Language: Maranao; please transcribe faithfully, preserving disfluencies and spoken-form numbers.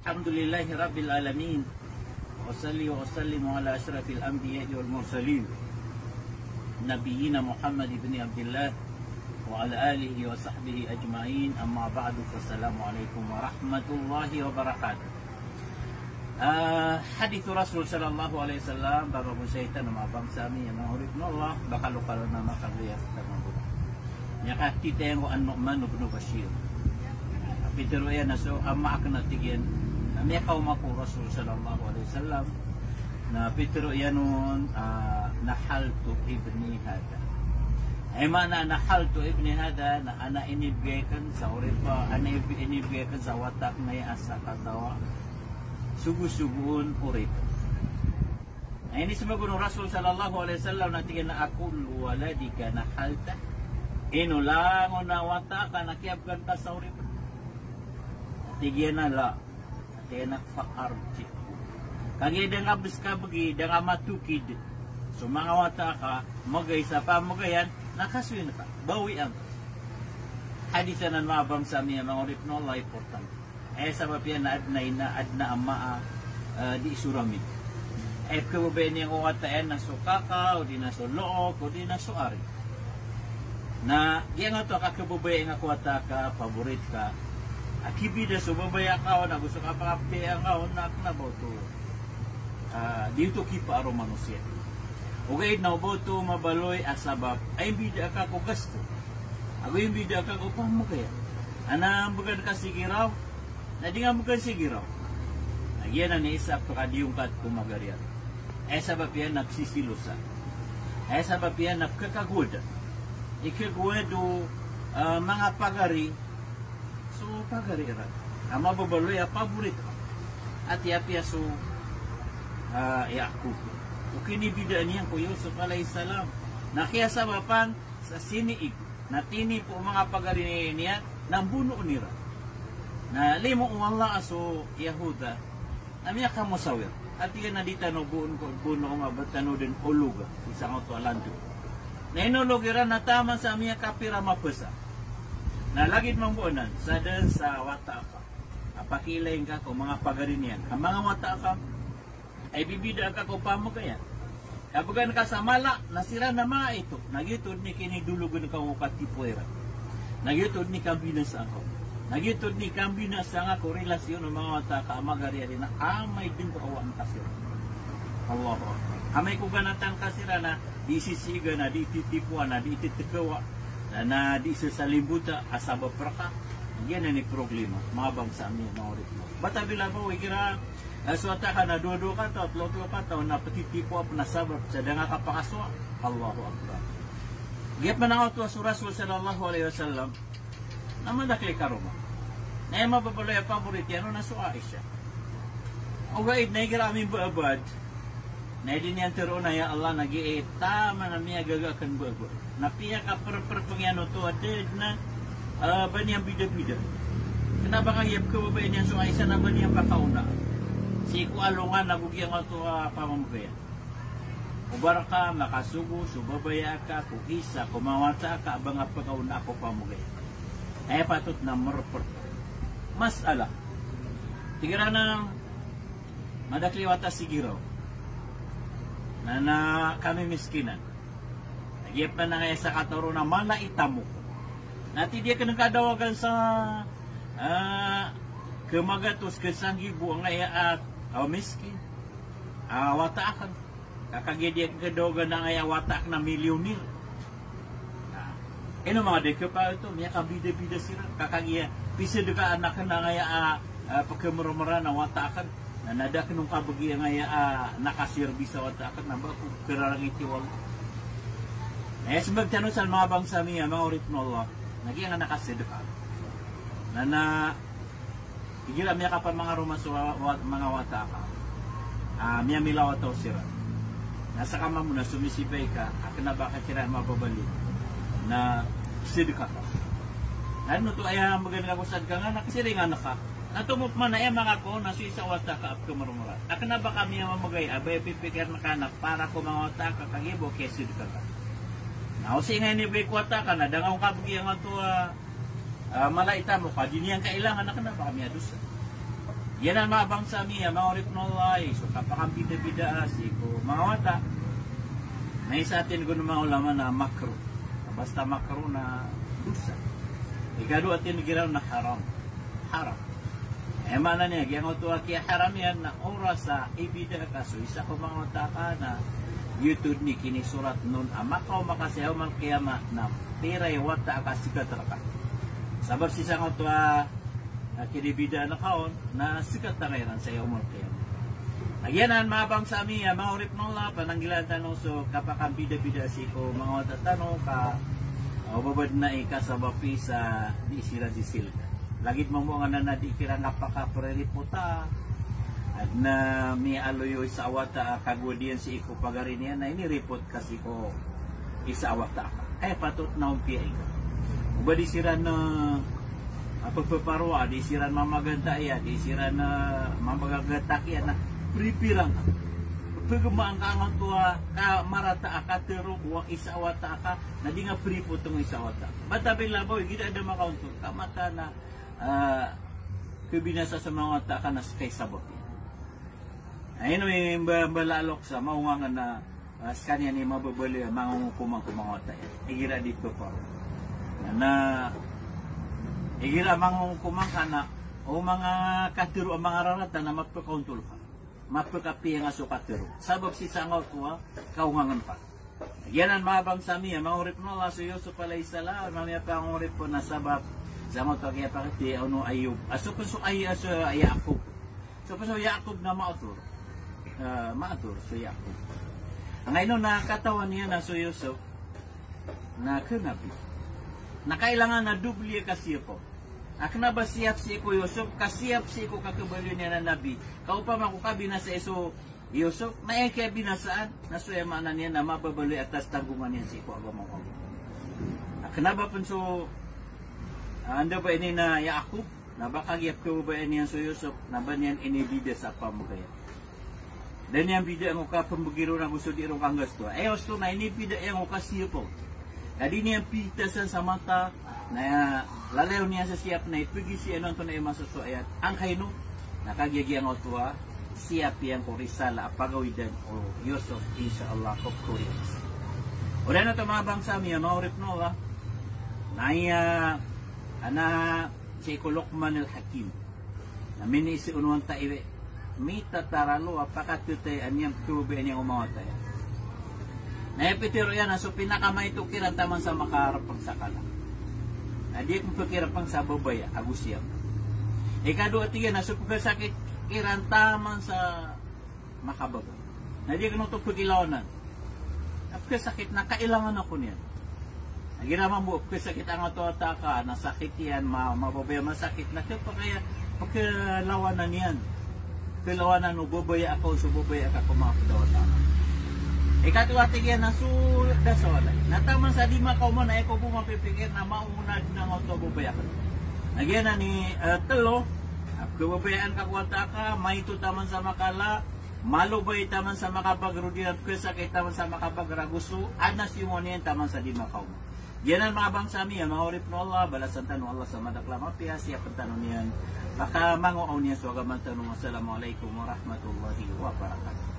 الحمد لله رب العالمين. وأصلي وأسلم على أشرف الأنبياء والمرسلين. نبينا محمد بن عبد الله وعلى آله وصحبه أجمعين. أما بعد، فالسلام عليكم ورحمة الله وبركاته. Ah, hadith Rasul sallallahu alaihi wasallam, ba mababasa iyan, manga bangsa mi, manga oripn o Allah, ba kalokalo na makagiya sa tama bo. Miyakatitaya ko An-Nu'man ibn Bashir. Pitharo iyan a so ama akn, a tig iyan, na miyakaoma ko Rasul sallallahu alaihi wasallam, na pitharo iyan on, ah, "Nahaltu ibni hadha." Aya maana nahaltu ibni hadha, na adn a inibgay akn sa oripn, adn a inibgay akn sa wata akn aya a sakataw a sogosogo on oripn. Na inismbag on o Rasul sallallahu alaihi wasallam na tig iyan a, "Akullu waladika nahalta?" Ino langon a wata aka na kiyabgan ka sa oripn? Tig iyan a, "La." Tig iyan a, "Fa arji." Kagiya da ngka bs kabgi, da ngka matokid so manga wata aka, mgay sa pamgayan, na kasoy ngka, bawian ka. Hadith anan, manga bangsa mi, manga oripn o Allah, importante. Aya sabap iyan na adn a ina, adn a ama a, eh, di so ramig. Aya pkhababayaan iyan ko wata iyan na so kaka, odi na so look, odi na so ari. Na giyangkoto a kakhababayai ngka ko wata aka, paborit ka, a kibida so babaya ka on ago so kapakaptiyaya ngka on, na kna ba oto, ah, di oto kipaar o manosiya. Ogaid na o ba oto mabaloy a sabap a imbida ka ko gasto ago imbida ka ko pamagaya. Ana mbgan ka si giraw, na di ngka mbgan si giraw. Na giyanan i isa a pkadiyongkat ko magariya. Aya sabap iyan na psisilosa. Aya sabap iyan na pkhakagowada. Ikagowad o, ah, manga pagari so pagari iran a mababaloy a paborit ka. Ati apiya so, ah, Yaqub, o kinibidaan iyan ko Yusuf alayhis salam, na kiyasabapan sa siniig na tinipo o manga pagari niyan na mbonoon iran. Na limo o Allah a so Yahuda na miyakamosawir. Ati iyan a di tano boon ko, bonoon a ba tano dn ologa, isa ngkoto a lanto. Na inolog iran na taman sa miyakapira mapasa. Na lagid mambo anan, sa dn sa wata aka a pakiilay ngka ko manga pagari niyan a manga wata aka a ibibida ka ko pamagaya. Kabgan ka sa mala, na siran na manga ito, na giyoto dn i kinidologn ka ko katipoa iran. Na giyoto dn i kambinasaan ka. Na giyoto dn i kambinasaan ka ko relasyon o manga wata aka a magariya dn na amay dn ko awaan ka siran. Allahu Akbar. Amay ko ganatan ka siran na di sisigan, na di titipoan, na di titkawa, na, na di sasalimbota a sabap rka. Giyanan i problema, manga bangsa mi, manga oripn o Allah. Bata bila bo igira, eh, so wata aka na dowa-dowa kataw, tlo-tlo kataw, na ptitipoa pn a sabap sa da ngka kapakasowa. Allahu Akbar. Giya pman angkoto a so Rasul sallallahu alaihi wasallam na madakl i karoma. Na aya mababaloy a paborit iyan on na so Aisha. Ogaid na igira a mimbaabad, na di niyan tharoon a, "Ya Allah, na giya i taman a miyagaga akn baabad." Na piyakaprpr pn iyan oto a da dn a, ah, ba niyan bidabida. Kna ba kagiya pkhababayaan iyan so Aisha na ba niyan pakaona sii ko alongan ago giyangkoto a pamamagaya. O ba rka makasogo so babaya aka ko isa ko manga wata aka a ba ngka pkaonaa ko pamagaya. Aya patot na mrpr. Masala. Tig iran a madakl i wata si giraw. Na, na kami miskinan. Lagid pn angkaya sakataw ron a mala i tamok. Na tig iyan a kadawagan sa, ah, kmagatos, ksanggibo angkaya a, ah, miskin a wata akn. Ka kagiya di akn kadawagan angkaya wata akn a milyonir. Na ino manga di kpa oto, miyakabidabida siran. Ka kagiya pisadkaan akn angkaya a, ah, pkhamrmran a wata akn. Na, na da akn on kabgi angkaya a, ah, nakasirbis a wata akn, na ba ko kararangiti o Allah. Na aya smbag tano san, manga bangsa mi, manga oripn o Allah, na giyangkanan a kasadka. Na, na igira miyakapamangaroma so wa-, wa-, manga wata aka, ah, miyamilawataw siran. Na ska mambo na somisibay ka, a kna ba ka kiran mababaloy na sadka ka. Na adn oto aya mbgan ka ko sadka nga na kasiringan ka. Na tomo pman a aya manga ko na so isa a wata aka a pkhamrmran. A kna ba ka miyamamagay a ba aya pipikirn ka na para ko manga wata aka, kagiya bo kiyasadka ka. Na o sii nga inibgay ko wata aka na da nga on kabgi angkoto a, ah, mala i tamok a di niyan kailangan, a kna ba ka miyadosa. Giyanan manga bangsa mi a manga oripn o Allah, so kapakambidabida sii ko manga wata. Na isa a tig o manga ulama na makruh. Basta makruh na dosa. Ikadowa a tig iran na haram. Haram. Aya maana niyan, giyangkoto a kiyaharam iyan na oras a ibida ka so isa ko manga wata ka na giyoto dn i kinisorat on a makaoma ka sa yawmal qiyamah na pira i wata a kasegat rka. Sabap sii sangkoto a a kinibidaan ka on, na segat angka iran sa yawmal qiyamah. Lagid anan manga bangsa mi a manga oripn o Allah, pananggilaan tano so kapakambidabida sii ko manga wata tano ka, ah, o ba badn a ikasabapi sa di siran di silda. Lagid mambo anan a di kiran kapakapreripota, adn a miyaaloy o isa a wata a kagowad iyan sii ko pagari niyan, na iniripot ka sii ko isa a wata ka. Aya patot na ompiya ika. O ba di siran, eh, a, pepeparo a, di siran mamaganta iya, di siran, eh, mamagagatak iya, na pripira ngka. Pegemaan ka angkoto a, ka marata a katero ko isa a wata ka, na di nga pripotn o isa a wata. Bata bila bo, igira da makaontor, ka mataan a, eh, kebinasa sa manga wata ka na sekay sabot. Na ino i mba, mbalaalok sa maongangan na ah, sekaniyan i mababaloy a mangongokoman ko manga wata iyan. Igira di peparo. Na, igira mangongokoman ka na, o manga katero a manga rarata na mapekaontol ka. Mapekapiya nga so katero. Sabap sii sangkoto a kaongangan ka. Giyanan manga bangsa mi a manga oripn o Allah, so Yusuf alayhis salam, mamiya pangorip na sabap sangkoto a kiyapakati, ono Ayub. A so pn so Ay-, a so Yaqub. So pn so Yaqub na ma'thur. Ah, ma'thur so Yaqub. Angkaino na katawan iyan a so Yusuf na kena nabi. Na kailangan na dobli a kasiyap on. A kena ba siyap sii ko Yusuf, kasiyap sii ko kakhabaloy niyan a nabi. Ka opama ko kabinasai so Yusuf, na aya kiyabinasaan, na so aya maana niyan na mababaloy a tas tanggongan iyan sii ko agama o Allah. A kena ba pn so, ah, anda ba ini na Yaqub, na ba kagiya pkhababayaan iyan so Yusuf, na ba niyan inibida sa pamagaya. Da niyan bidaan ko kapembegi ron ago so di ron kanggasto. Aya osto na inibida iyan ko kasiyap on. Ka di niyan pitasan sa mata, na lalayon iyan sa siyap na ipegisi iyan antonaa i masosoayat. Angkaino, na kagiya giyangkoto a siyap iyan ko risala a pagawidan o Yusuf, insha Allah, ko Korea. Odi na oto manga bangsa mi a manga oripn o Allah. Na aya, ana, sii ko Luqman al-Hakim. Na miniiza on o wata iyan, mitataralo a pakatatay a niyan pkhababayaan iyan ko manga wata iyan. Na aya pitharo iyan na so pinakamaito kiran taman sa makarapang sa kala, na di pkirapang sa babaya ago siyap. Ikadowa, tig iyan, na so pkhasakit kiran taman sa makabaga, na di kano oto pkhilawanan. Na pkhasakit na kailangan ako niyan. Na igira mambo pkhasakit angkoto a wata ka, na sakit iyan, ma-, mababaya, masakit, na khapakay a pkhilawanan iyan. Khilawanan o babaya ako, so babaya ka ko manga pd a wata ka. Ikatlo, tig iyan, na so da sa walay. Na taman sa di makaoma na aya ko bo mapipikir na maona dn angkoto a babaya ka. Na giyanan i, eh, telo, a pkhababayaan ka ko wata ka, maito taman sa makala, malobay taman sa makabaga, odi na pkhasakit taman sa makabaga, ago so adn a siyoman iyan taman sa di makaoma. Giyanan manga bangsa mi a manga oripn o Allah, balasan tano o Allah sa madakl a mapiya, siyapn tano niyan, pakamangoaw niyan so agama tano. Wassalamu alaikum warahmatullahi wabarakatuh.